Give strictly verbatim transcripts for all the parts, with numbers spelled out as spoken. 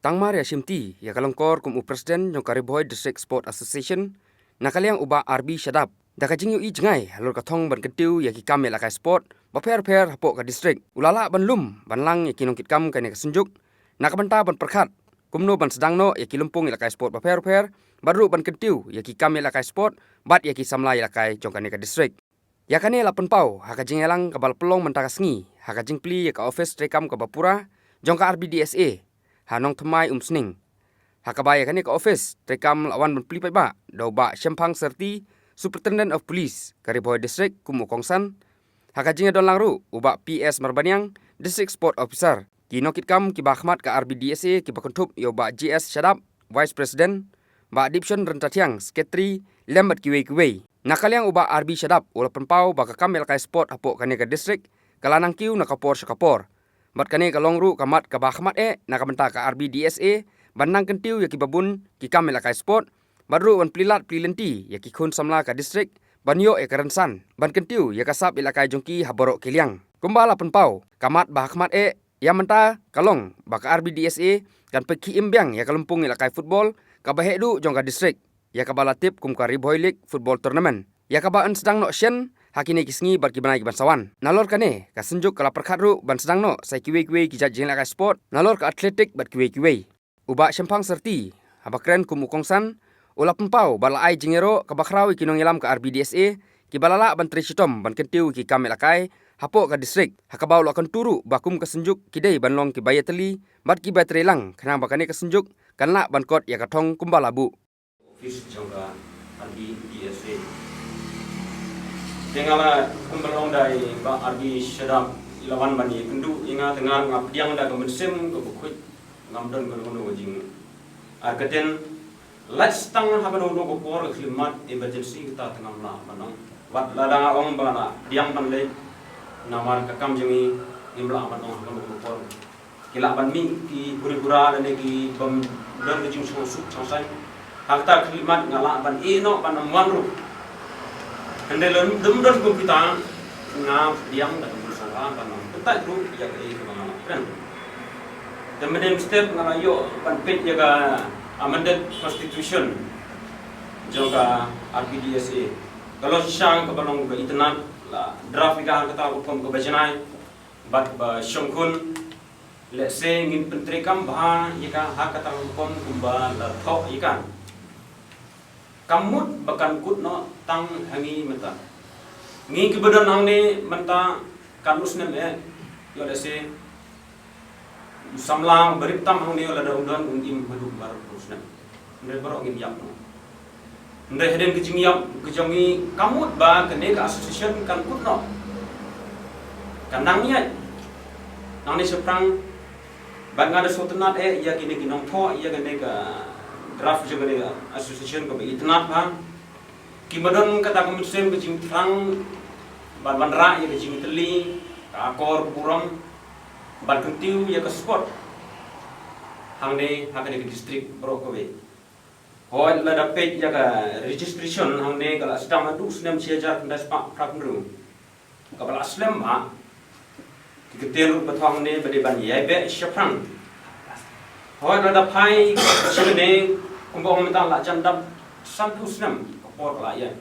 Tang mar ïa shimti ïa ka lyngkor kum u President jong ka Ri Bhoi District Sport Association, na ka liang u Bah R B Shadap, da ka jingïohi jngai halor ka thong ban kyntiew ïa ki kam ïalehkai sport bapher bapher hapoh ka district, u la lah ban lum ban lang ïa ki nongkitkam kane ka synjuk na ka bynta ban pyrkhat kumno ban sdang noh ïa ki lympung ïalehkai sport bapher bapher, bad ruh ban kyntiew ïa ki kam ïalehkai sport bad ïa ki samla ïalehkai jong kane ka district. Ïa kane la pynpaw ha ka jingïalang kaba la pynlong mynta ka sngi ha ka jingplie ïa ka ophis treikam kaba pura jong ka R B D S A ha Nongthymmai Umsning, ha kaba ïa kane ka ophis treikam la wan ban plie paidbah da u Bah Shemphang Syrti, Superintendent of Police ka Ri Bhoi District, kum u kongsan. Ha ka jingïadon lang ruh u Bah P S Marbaniang, District Sport Officer, ki nongkitkam kiba ha khmat ka R B D S A kiba kynthup ïa u Bah G S Shadap, Vice President, Bah Dipson Ryntathiang, Secretary, lem bad kiwei kiwei. Na ka liang u Bah R B Shadap u la pynpaw ba ka kam ïalehkai sport hapoh kane ka district ka la nang kiew na ka por sha ka por, bad kane ka long ruh ka mat kaba ha khmat eh na ka bynta ka R B D S A ban nang kyntiew ïa kiba bun ki kam ïalehkai sport, bad ruh ban plie lad plie lynti ïa ki khun samla ka district ban ïoh ïa ka rynsan ban kyntiew ïa ka sap ïalehkai jong ki ha baroh ki liang. Kumba la pynpaw, ka mat ba ha khmat eh ïa mynta ka long ba ka R B D S A kan peit khie im biang ïa ka lympung ïalehkai football kaba heh duh jong ka district, ïa kaba la tip kum ka Ri Bhoi League Football Tournament, ïa kaba yn sdang noh shen ha kine ki sngi bad ki bnai kiban sa wan. Nalor kane, ka synjuk ka la pyrkhat ruh ban sdang noh sa kiwei kiwei ki jait jingïalehkai sport, nalor ka athletic bad kiwei kiwei. U Bah Shemphang Syrti, haba kren kum u kongsan, u la pynpaw ba la ai jingïaroh kaba khraw ïa ki nongïalam ka R B D S A kiba la lah ban trei shitom ban kyntiew ïa ki kam ïalehkai hapoh ka district, ha kaba u la kyntu ruh ba kum ka synjuk ki dei ban long kiba ïatylli bad kiba trei lang, khnang ba kane ka synjuk kan lah ban kot ïa ka thong kumba la buh. Office jong ka R B D S A. Te nga la, kumba long da i Bah R B Shadap, i la wan ban ïakynduh ïa nga, te nga, nga pdiang da ka mynsiem kaba khuid, ngam don kano kano ka jing. Ar ka ten, lait tang ha kano kano ka por ka khyllipmat emergency kata te ngam lah ban ong. Wat lada nga ong ba nga la pdiang ban leit, namar ka kam jong ngi ngim lah ban ong ha kano kano ka por. Ki lah ban mih ki huri hura lane ki bym don ka jingsngewsuk sngewsai. Ha kata ka khyllipmat nga lah ban ïeh noh ban ym wan ruh. Hynrei lada ym don kum kita, nga pdiang da ka mynsiem ba nga pyntait ruh ïa kaei kaba nga lah kren. Te mynne mynstep nga la ïoh ban peit ïa ka amended constitution jong ka R B D S A. Ka long shisha kaba long kaba itynnad, la draft ïa ka ha kata ka rukom kaba janai bad ba shongkun. Lehse ngin pyntreikam bha ïa ka ha kata ka rukom kumba la thoh ïa ka. Kam mut ba kan kut noh tang ha ngi mynta. Ngi kiba don hangne mynta katno snem eh, ïoh lehse u samla ba rit tam hangne lada u don un im haduh baroh snem. Hynrei baroh ngin ïap noh. Hynrei hadien ka jingïap ka jong ngi, kam mut ba kane ka association kan kut noh. Kan nang ïaid. Nangne shaphrang, bad nga da sngewtynnad eh ïa kine ki nongthoh ïa kane ka draft jong kane ka association kaba itynnad bha. Ki ba don kata ka mynsiem ka jingthrang ban wanrah ïa ka jingtylli, ka akor ka burom, ban kyntiew ïa ka sport hangne ha kane ka district baroh kawei. Hooid, lada peit ïa ka registration hangne ka la sdang naduh u snem shi hajar khyndai spah phra phew hynriew. Kaba la slem bha, ki ktien ruh ba thoh hangne ba dei ban ïai beh shaphrang. Hooid, lada phai shane kumba ong mynta la jan dap sanphew snem ka por ka la ïaid.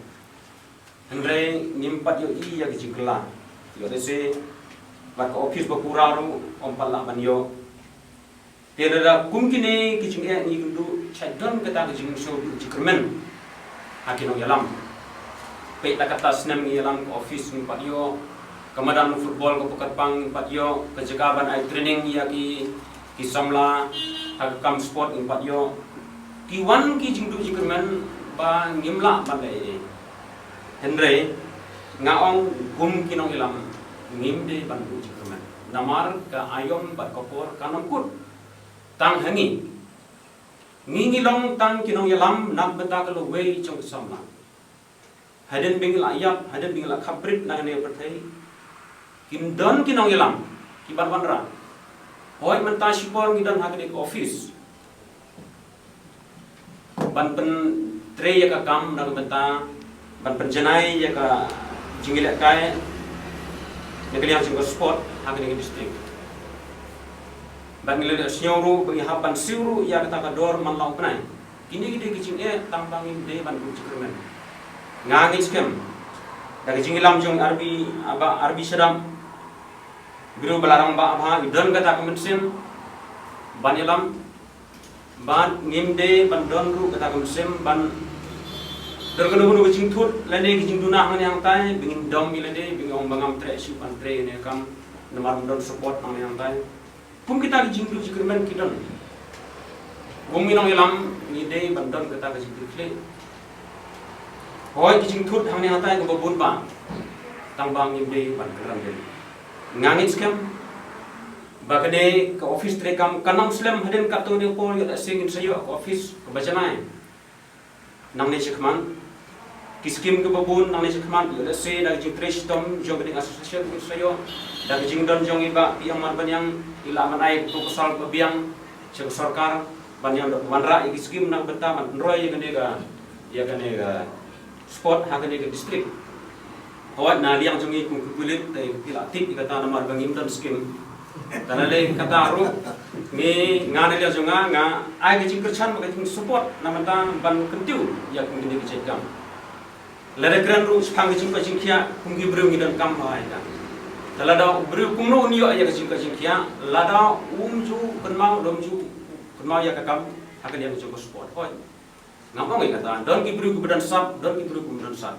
Hynrei ngim pat ïohi ïa ka jingkylla. Ïoh lehse bad ka office ba pura ruh ym pat lah ban ïoh. Te lada kum kine ki jingeh ngi kynduh, shait don kata ka jingsngewduh jingkyrmen ha ki nongïalam. Peit la kata snem ngi ïalam ka office ngim pat ïoh, ka madan football ka Pukatpang ngim pat ïoh, ka jaka ban ai training ïa ki, ki samla ha ka kam sport ngim pat ïoh. Ki wan ki jingduh jingkyrmen ba ngim lah ban leh ei ei. Hynrei nga ong kum ki nongïalam ngim dei ban duh jingkyrmen. Namar ka aïom bad ka por kan ym kut tang ha ngi. Ngi ngi long tang ki nongïalam na ka bynta ka lawei jong ka samla. Hadien ba ngi la ïap, hadien ba ngi la khapbrit na kane ka pyrthei, kim don ki nongïalam kiban wanrah. Hooid, mynta shipor ngi don ha kane ka office ban pyntrei ïa ka kam na ka bynta ban pynjanai ïa ka jingïalehkai na ka liang jong ka sport ha kane ka district. Bad ngi la leh sngew ruh ba ngi hap ban siew ruh ïa kata ka dor man la u bnai. Kine ki dei ki jingeh tang ba ngim dei ban duh jingkyrmen. Nga ngeit skhem da ka jingïalam jong i Arbi, ah, Bah Arbi Shadap, briew ba la rangbah bha, i don kata ka mynsiem ban ïalam. Bad ngim dei ban don ruh kata ka mynsiem ban don kano kano ka jingthut lane ka jingduna hangne hangtai, ba ngin dom ïa lade, ba ngin ong ba ngam treh shuh ban trei ïa kane ka kam namar ym don support hangne hangtai. Kum kita ki jingduh jingkyrmen ki don. Kum ngi nongïalam ngi dei ban don kata ka jingkyrkhu. Hooid, ki jingthut hangne hangtai kaba bun bah, tang ba ngim dei ban kynran dei. Nga ngeit skhem ba kane ka office treikam kan ym slem hadien katto katne por, ïoh lehse ngin sa ïoh ka office kaba janai nangne shakhmat. Ki skim kiba bun nangne shakhmat, ïoh lehse da ka jingtrei shitom jong kane ka association ngin sa ïoh, da ka jingdon jong i Bah P. Amar Baniang, i la ai ka proposal ba biang sha ka sorkar ban ïoh wanrah ïa ki skim na ka bynta ban pynroi ïa kane ka, ïa kane ka sport ha kane ka district. Hooid, na liang jong ngi kum ki pulit te ki la tip ïa kata namar ba ngim don skim. Te na lei kata ruh ngi, nga na liang jong nga, nga ai ka jingkyrchan bad ka jingsupport na bynta ban kyntiew ïa kum kine ki jait kam. Lada kren ruh shaphang ka jingkoit jingkhiah, kum ki briew ngi donkam bha ïa ka. Te lada u briew kumno un ïoh ïa ka jingkoit jingkhiah lada um ju kynmaw, um ju kynmaw ïa ka kam ha ka liang jong ka sport. Hooid, ngam ong ïa kata, don ki briew kiba don sap, don ki briew kiba don sap.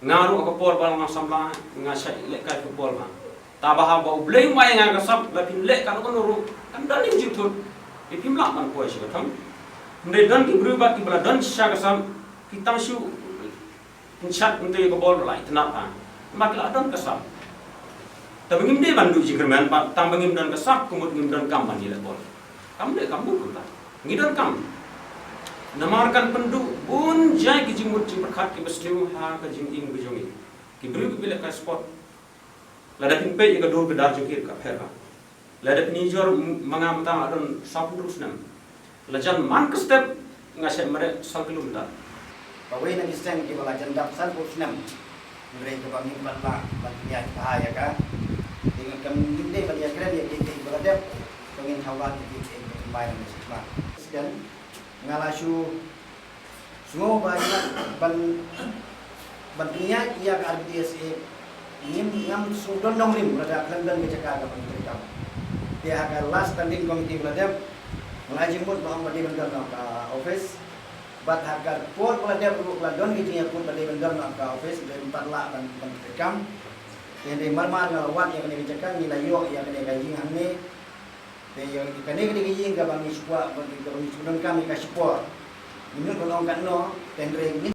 Nga ruh ha ka por ba nga samla nga shait lehkai football bha. Tangba haba U Blei u ai ïa nga ka sap, la phin leh kano kano ruh kan don ïa ka jingthut. Te phim lah ban poi sha ka thong. Hynrei don ki briew bad kiba la don shisha ka sap, ki tang shu pynshad hangto ïa ka bol la itynnad bha. Namar ki la don ka sap. Tangba ngim dei ban duh jingkyrmen bad tangba ngim don ka sap ka mut ngim donkam ban ïaleh bol. Kam dei, kam dei kumta. Ngi donkam. Namar kan pynduh bun jait ki jingmut jingpyrkhat kiba sniew ha ka jingim ka jong ngi. Ki briew kiba lehkai sport, lada phin peit ïa ka dur ka dar jong ki ka pher bha. Lada phin ïa jor m-, ma nga mynta nga don sawphew hynriew snem. La jan man ka step nga shait mareh san kilometer. Kawei na ki seng kiba la jan dap sanphew snem. Hynrei kaba ngim pat lah ban pynïaid bha ïa ka. Te ngim, ngim dei ban ïakren ïa kiei kiei kiba la dep, ba ngin thaw wad ïa kiei kiei kiba thymmai na ka jingma. President, nga la shu sngew ba ïa ban, ban pynïaid ïa ka R B D S A, ngim, ngam shu don nongrim lada khlem don ka jaka ka ban treikam. Te ha ka last standing committee ba la dep, nga la ai jingmut ba ong ba dei ban don noh ka office. Bad ha ka por ba la dep ruh la don ka jingïakut ba dei ban don noh ka office, dei ban pat lah ban, ban treikam. Te hynrei mar mar nga la wad ïa kane ka jaka, ngi la ïoh ïa kane ka ïing hangne. Te ïa kane ka dei ka ïing kaba ngi shu kwah, kaba ngi shu donkam ïa ka shipor. Ngi nud ban ong katno, te hynrei ngi